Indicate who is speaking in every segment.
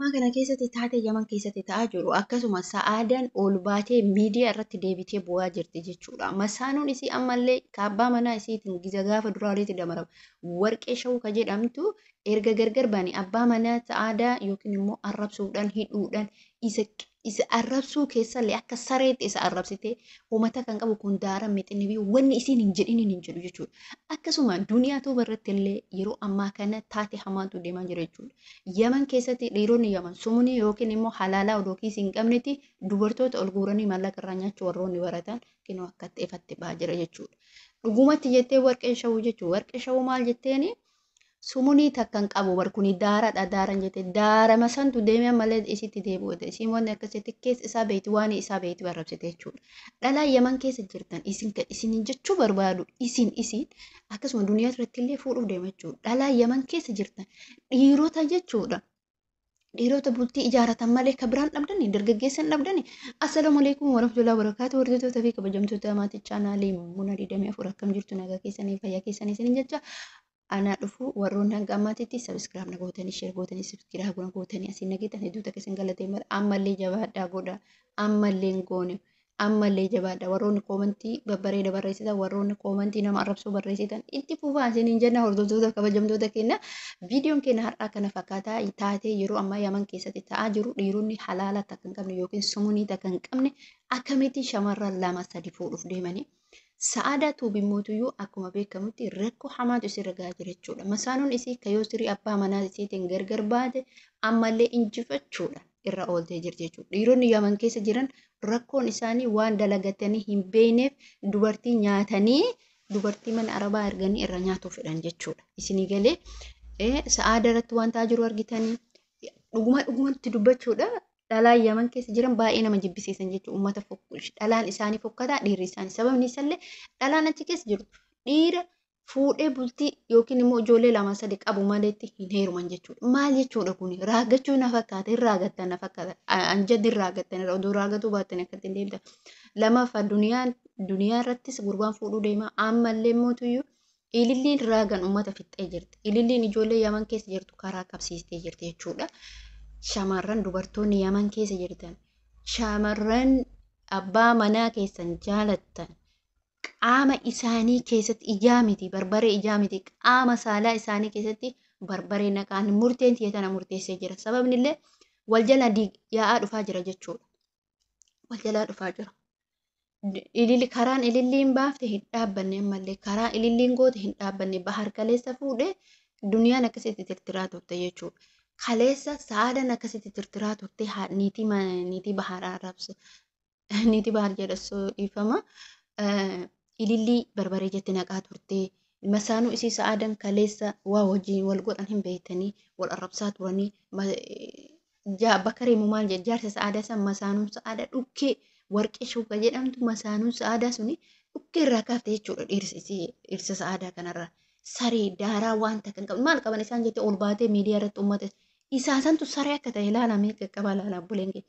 Speaker 1: Ammaa kana keessatti taatee Yaman keessatti ta'aa jiru akkasuma Sa'aadaan ol baatee miidiyaa irratti deebitee bu'aa jirti jechuudha. Masaanuun isii ammallee kaabbaa manaa isiitiin giza gaafa duraaleetti damarama. Warqee shawuu ka jedhamtu erga gargar baane abbaa manaa Sa'aadaa yookiin immoo arrabsuudhaan hidhuudhaan isa arrabsuu keessallee akka sareetti isa arrabsitee uummata kan qabu kun daara mixinni fi wanni isiin hin jedhin hin jedhu jechuudha. Akkasuma duniyaa tuuba irratti illee yeroo ammaa kana taate hamaatu deemaa jira jechuudha. Yaman keessatti dhiironni Yaman sumunii yookiin immoo halaalaa odoo kiisii hin qabnetti dubartoota ol guuranii maallaqa irraa nyaachuu warroonni baratan kinoo akkatti ifatti ba'aa jira jechuudha. Dhugumatti jettee warqeen shawuu jechuudha. Warqee shawuu maal jetteeni? Sumunii takka hin qabu bar kuni daaradha daaran jette daarama santu deemee ammallee isitti deebi'u isiin wanni akkasitti keessa isaa beekti waan isaa beekti barrabsite jechuudha. Dhalaa Yaman keessa jirtan isin kan isinin jechuu barbaadu isin akkasuma duniyaa irratti illee fuudhuuf deema jechuudha. Dhalaa Yaman keessa jirtan dhiirota jechuudha. Dhiirota bultii ijaaratan malee ka biraan dhabdani dargaggeessa hin dhabdani. Assalaamu alaikum warahmatullahi wabarakatuh. Hordoftoota fi kabajamtoota maatii chaanaalii Muna 24 akkam jirtu nagaa keessanii fayyaa keessanii isinin jecha anaa dhufu warroonni hanga ammaatitti sabiskiraayib na gootanii sheer gootanii sabiskiraayib na gootanii asiin nageetan hedduu takka isin galatee mara ammallee jabaadhaa godha ammallee hin goone ammallee jabaadha warroonni koomantii babbareeda barreessitan warroonni koomantii nama arrabsoo barreessitan itti fufaa isiniin jenna hordoftoota kabajamtoota keenya viidiyoon keenya har'aa kana fakkaataa taatee yeroo ammaa Yaman keessatti ta'aa jiru dhiironni halaala takka hin qabne yookiin sumunii takka hin qabne akkamitti shamarran lama sadi fuudhuuf deemanii Sa'aadaa Tuubi mootuyyuu akkuma beekamutti rakkoo hamaatu isirra gahaa jira jechuudha. Masaanuun isii kayoo sirii abbaa manaa isiitiin gargar baate ammallee injifachuudha irra ooltee jirti jechuudha. Dhiironni Yaman keessa jiran rakkoon isaanii waan dalagatanii hin beekneef dubartii nyaatanii dubartii mana arabaa erganii irra nyaatuu fedhan jechuudha. Isinii galee sa'aada irratti waan ta'aa jiru argitanii dhuguma dhugumatti dubbachuudha. Dhalaan Yaman keessa jiran baay'ee nama jibbisiisan jechuudha. Uummata dhalaan isaanii fokkataa dhiirri isaanii. Sababni isallee dhalaan achi keessa jirtu dhiira fuudhee bultii yookiin immoo ijoollee lama sadi qabu maleetti hin heeruman jechuudha. Maal jechuudha kuni? Raagachuu na fakkaata, hin raagattan na fakkaata. Anjad hin raagattan, oduu raagatuu baattan akkatti hin deemtan. Lamaffaa duniyaa irrattis gurbaan fuudhuu deema. Ammallee mootuyyuu ililliin raagan uummata fixxee jirti. Ililliin ijoollee Yaman keessa jirtu karaa qabsiistee jirti jechuudha. Shamarran dubartoonni Yaman keessa jirtan shamarran abbaa manaa keessan jaalattan qaama isaanii keessatti ijaa miti barbaree ijaa miti qaama saalaa isaanii keessatti barbaree naqaan murteen tiyya tana murteessee jira. Sababni illee wal jala yaa'aa dhufaa jira jechuudha. Wal jalaa dhufaa jira. Ilili karaan ililliin baafte hin dhaabbanne ammallee karaa ililliin goote hin dhaabbanne bahar kaleessa fuudhe duniyaan akkasitti tirtiraa turte jechuudha. Kaleessa sa'aadan akkasitti tirtiraa turte niitii niitii bahar arrabsa niitii bahar jedha dhiifama ilillii barbaree jette naqaa turte. Masaanuu isii sa'aadan kaleessa waa wajjin wal godhan hin beektanii wal arrabsaa turanii bakka reemu maal jedhe jaarsa sa'aadaa san masaanuun sa'aadaa dhukkee warqee shuuka jedhamtu masaanuun sa'aadaa suni dhukkee irraa kaafte jechuudha dhirsa sa'aadaa kanarraa. Saree daaraa waan takka hin qabne maal qaban isaan jettee ol baatee miidiyaa irratti uummata isaa santu saree akka ta'e ilaalamee qaqqabaa ilaalaa buleen kee.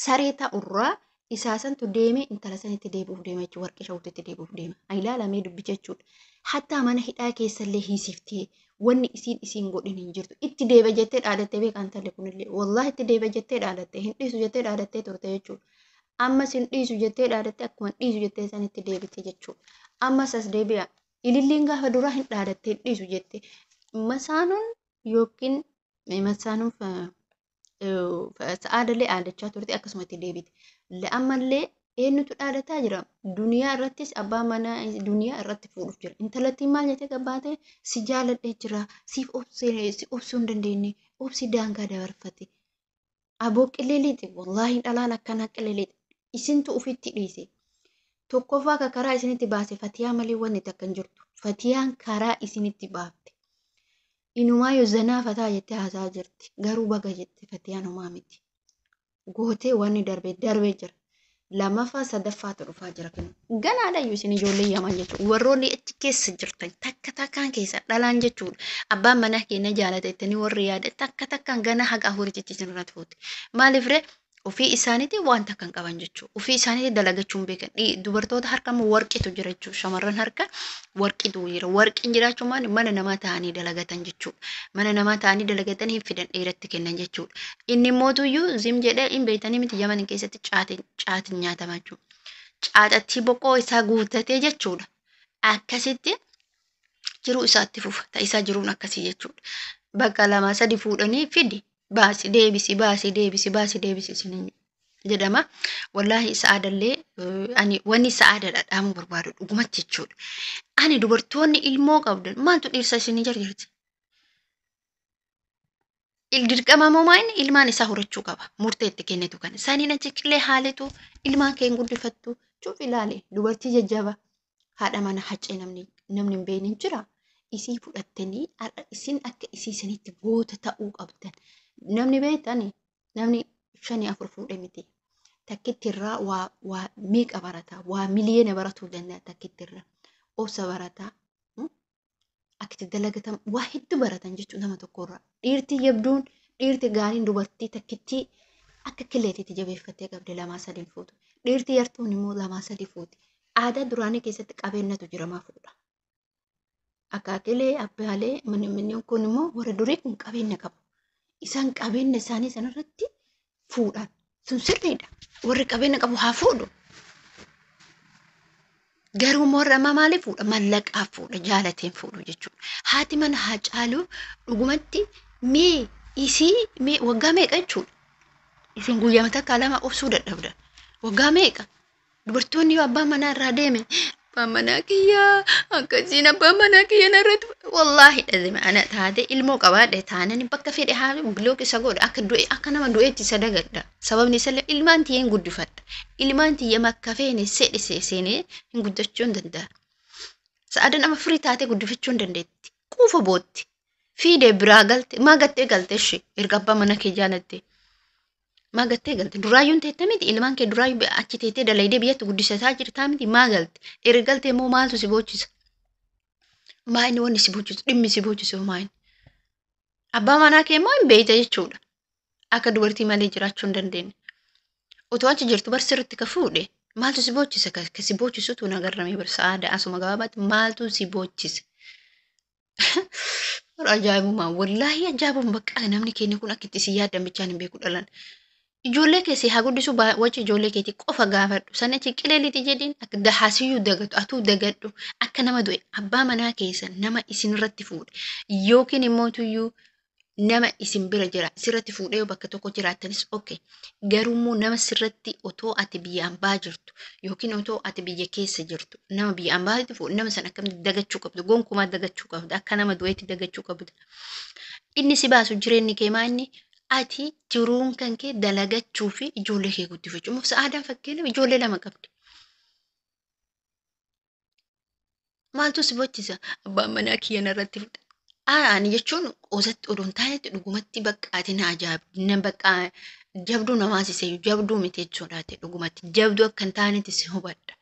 Speaker 1: Saree ta'urraa isaa santu deemee intala sanitti deebi'uuf deema jechuudha warqee shawuutitti deebi'uuf deema. Ilaalamee dubbicha jechuudha. Hattaa mana hidhaa keessallee hiisiftee wanni isiin isiin godhin hin jirtu. Itti deeba jettee dhaadattee beekaa intalli kunillee. Wallaahi itti deeba jettee dhaadattee hin dhiisu jettee dhaadattee turte jechuudha. Ammas hin dhiisu jettee dhaadattee akkuma hin dhiisu jettee sanitti deebite jechuudha. Ammas as deebi'a. Ililliin gaafa duraa hin dhaadattee hin dhiisu jette. Masaanuun yookiin masaanuun sa'aadallee dhaadachaa turte akkasuma itti deebite. Ammallee eenyutu dhaadataa jira? Duniyaa irrattis abbaa manaa duniyaa irratti fuudhuuf jira. Intalattiin maal jettee gabbaate si jaaladhee jira siif obsee si obsuu hin dandeenye obsi daangaa dabarfate. Aboo qilleeliiti wallaahi dhalaan akkanaa qilleeliiti. Isintu ofitti dhiise. Tokkoffaa ka karaa isinitti baase fatiyaa malee wanni takka hin jirtu. Fatiyaan karaa isinitti baafte. Inumaayyuu zanaa fataa jettee haasaa jirti. Garuu baga jette fatiyaan homaa miti. Gootee wanni darbe darbee jira. Lammaffaa sadaffaatu dhufaa jira kun. Ganaadha iyyuu isin ijoollee Yaman jechuudha. Warroonni achi keessa jirtan takka takkaan keessa dhalaan jechuudha. Abbaan manaa keenya jaalata jettanii warri yaada takka takkaan gana haga afuritti isin irratti fuute. Maaliif ree Ofii isaaniitii wanta kan qaban jechuudha. Ofii isaaniitii dalagachuu hin beekan. Dubartoota harka immoo warqitu jira jechuudha. Shamarran harka warqitu jira. Warqiin jiraachuun maali? Mana namaa ta'anii dalagatan jechuudha. Mana namaa ta'anii dalagatanii hin fidan dhiiratti kennan jechuudha. Inni mootuyyuu zim jedhee hin beektanii miti Yaman keessatti caatiin caatiin nyaatama jechuudha. Caaxattii boqoo isaa guuttatee jechuudha. Akkasitti jiruu isaatti fufa. Ta'isaa jiruun akkasii jechuudha. Bakka lama sadi fuudhanii fidi baasi deebisi baasi deebisi baasi deebisi isiniin jedhama. Wallaahi sa'aadallee ani wanni sa'aadadha dhaamuu barbaadu dhugumatti jechuudha. Ani dubartoonni ilmoo qabdan maaltu dhiirsa isinii jarjarti? Dirqama moo inni ilmaan isaa horachuu qaba. Murtee itti kennitu kana. Saniin achi qilee haalitu ilmaan kee hin guddifattu. Cuuf ilaali dubartii jajjaba haadha mana haccee namni namni hin beekne hin jira. Isii fudhattanii har'a isin akka isii isinitti goota ta'uu qabdan. Namni beektani namni shanii afur fuudhe miti. Takkitti irraa waa waa meeqa barata waa miliyoona baratuu danda'a takkitti irraa. Obsa barata. Akka itti dalagatan waa hedduu baratan jechuudha nama tokkorraa. Dhiirti jabduun dhiirti gaariin dubartii takkittii akka killeetiitti jabeeffattee qabdi lamaa sadiin fuutu. Dhiirti yartuun immoo lamaa sadi fuuti. Aadaa duraanii keessatti qabeenyatu jira maa fuudha. Akaakilee abbaalee manni kun immoo warra durii kun qabeenya qabu. Isaan qabeenya isaanii sanarratti fuudhan. Sun sirriidha. Warri qabeenya qabu haa fuudhu. Garuu warra ammaa maaliif fuudha? Mallaqaaf fuudha, jaalateen fuudhu jechuudha. Haati mana Haacaaluu dhugumatti mee isii mee waggaa meeqa jechuudha? Isin guyyaa takka lama obsuu dadhabda. Waggaa meeqa? Dubartoonni yoo abbaan manaa irraa deeme abbaan manaa kiyyaa akkasiin abbaan manaa kiyya narratti wallaahi dhazime ana taate ilmoo qabaadhe taanani bakka fedhe haa bilook isa godha akka du'e akka nama du'eetti isa dagadha. Sababni isallee ilmaan tiyya hin guddifadha. Ilmaan tiyya makka feene sedhe seenee hin guddachuu hin danda'a. Sa'aadan nama firii taatee guddifachuu hin dandeetti. Quufa bootti. Fiidee biraa galte maa gattee galte ishee erga abbaa mana kee jaalatte. Maa gattee galte duraayyuun teette miti ilmaan kee duraayyuu achi teettee dalaydee biyyatti guddisataa jirtaa miti maa galte erga galte immoo maaltu si boochisa. Maa inni wanni si boochisu dhimmi si boochisu maa inni. Abbaa manaa kee immoo hin beeyta jechuudha. Akka dubartii malee jiraachuu hin dandeenye. Otoo achi jirtu bar sirriitti ka fuudhe maaltu si boochisa ka si boochisutu na garramee bar sa'aada asuma gabaabaatti maaltu si boochise. Ajaa'ibuma wallaahi ajaa'ibuma bakka namni keenya kun akka itti si yaaddan bichaan hin beeku dhalan. Ijoollee kee si haa guddisu waci ijoollee keetii qofa gaafadhu. Sana achi qileeliti jedhiin akka dahaasiyyuu dagatu atuu dagadhu akka nama du'e abbaa manaa keessan nama isinirratti fuudhe yookiin immoo tuyyuu nama isin bira jira sirratti fuudhee yoo bakka tokko jiraattanis okay. Garuu immoo nama sirratti otoo ati biyya ambaa jirtu yookiin otoo ati biyya keessa jirtu nama biyya ambaatti fuudhe nama sana akkamitti dagachuu qabdu gonkumaa dagachuu qabdu akka nama du'eetti dagachuu qabdu. Inni si baasu jireenyi kee maa inni ati jiruun kan kee dalagachuu fi ijoollee kee guddifachuu. Mufsa aadaan fakkeenyaaf ijoollee lama qabdi. Maaltu si bochisa? Abbaan manaa kiyya narratti fuudhe. Ani jechuun qoosatti odoo hin taanetti dhugumatti bakka ati na ajaa'ibdi. Na bakka jabduu namaa si seeyu jabduu miti jechuudha ati dhugumatti. Jabduu akka hin taanetti si hubadha.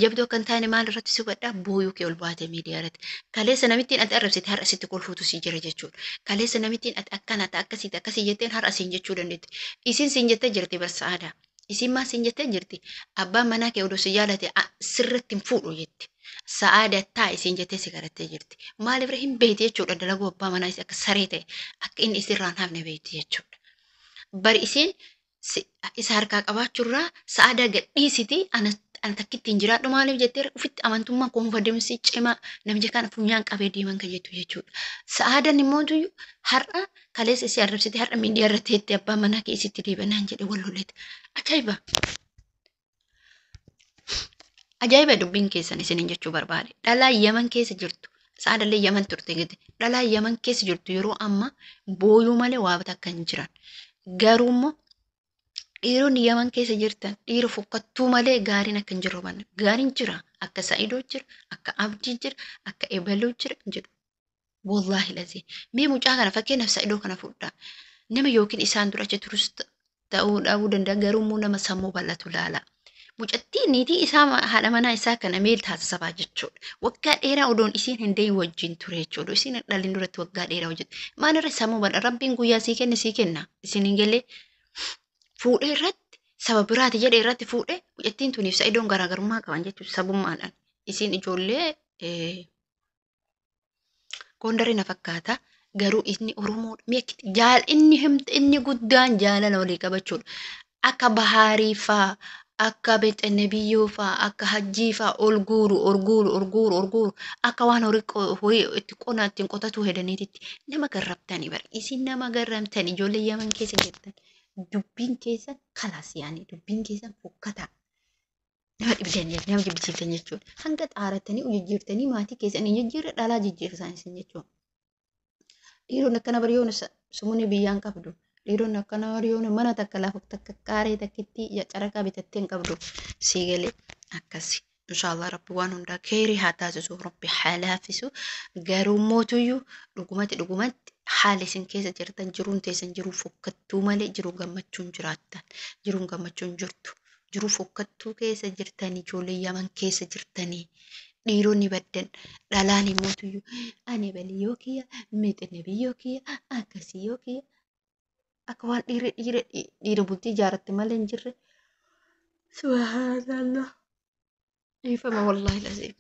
Speaker 1: Jabduu akka hin taane maal irratti si hubadha? Booyuu kee ol baate miidiyaa irratti. Kaleessa namittiin ati arrabsite har'a sitti kolfuutu si jira jechuudha. Kaleessa namittiin ati akkana ati akkasiiti akkasii jetteen har'a siin jechuu dandeetti. Isin siin jettee jirti bar sa'aadaa. Isin maal siin jettee jirti? Abbaan manaa kee odoo si jaalate sirratti hin fuudhu jetti. Sa'aada taa isiin jettee si kadhattee jirti. Maaliif hin beekti jechuudha dalaguu abbaa manaa isii akka saree ta'e akka inni isirraa hin hafne beekti jechuudha. Bari isiin isa harkaa qabaachuurraa sa'aadaa gadhiisiti ana ana takkitti hin jiraadhu maaliif jettee ofitti amantummaa koonfidensii cimaa namicha kana funyaan qabee deeman kan jettu jechuudha. Sa'aadan immoo tuyyuu har'a kaleessa isii arrabsite har'a miidiyaa irratti teettee abbaa manaa kee isitti deebanaan jedhe wal loleeti. Ajaa'iba! Ajaa'iba dubbiin keessan isiniin jechuu barbaade. Dhalaa Yaman keessa jirtu. Sa'aadallee Yaman turte gite. Dhalaa Yaman keessa jirtu yeroo amma booyuu malee waa takka hin jiran. Garuu immoo dhiironni Yaman keessa jirtan dhiira fokkattuu malee gaariin akka hin jirru hubanna. Gaariin jira. Akka Sa'idoo jira, akka Abdii jira, akka Ebaluu jira jedhu. Wallaahi lazii. Mee mucaa kana fakkeenyaaf Sa'idoo kana fudhaa. Nama yookiin isaan dura achi turus ta'uu dhabuu danda'a garuu immoo nama sammuu bal'atu laala. Mucattii niitii isaa haadha manaa isaa kana meel taasisabaa jechuudha. Waggaa dheeraa odoon isiin hin deeyin wajjin ture jechuudha. Isiin hin dhalin duratti waggaa dheeraa hojjete. Maalirra sammuu bal'a rabbiin guyyaa sii kenne sii kenna. Isin hin galee Fuudhee irratti saba biraati jedhee irratti fuudhee mucattiin tuniif Sa'idoon garaagarummaa qaban jechuudha sabummaadhaan. Isiin ijoollee Gondarii na fakkaata. Garuu inni Oromoodha. Mee akkitti jaal inni himte inni guddaan jaalala walii qabachuudha. Akka Bahaarii faa, akka Bexenebiyyoo faa, akka Hajjii faa ol guuru, ol guuru, ol guuru, ol guuru. Akka waan horii horii itti qonna ittiin qotatuu hedaniititti nama garrabtanii bara. Isin nama garramtanii ijoollee Yaman keessa jirtan. Dubbiin keessan kalaas yaani dubbiin keessan fokkataa. Nama dhibdan jechuudha, nama jibbisiiftan jechuudha. Hanga xaarattanii jijjiirtanii maatii keessan hin jijjiirre dhalaa jijjiirtan isin jechuudha. Dhiironni akkana bari yoona sumuni biyyaan qabdu. Dhiironni akkana bari yoona mana takka lafa takka qaaree takkitti caraqaa bitattee hin qabdu. Sii galee akkasi. Inshaallah Rabbi waan hundaa keerii haa taasisu, Rabbi haa laaffisu. Garuu mootuyyuu dhugumatti dhugumatti haali isin keessa jirtan jiruun teessan jiruu fokkattuu malee jiruu gammachuun jiraattan. Jiruun gammachuun jirtu. Jiruu fokkattuu keessa jirtanii ijoollee Yaman keessa jirtanii. Dhiironni baddan dhalaan immoo ani bali yoo kiyya mixine biyyoo kiyya akkasii yoo kiyya akka waan dhiira dhiira dhiira bultii ijaarratte malee hin jirre. Subhaanallah. Dhiifama wallaahi laziim.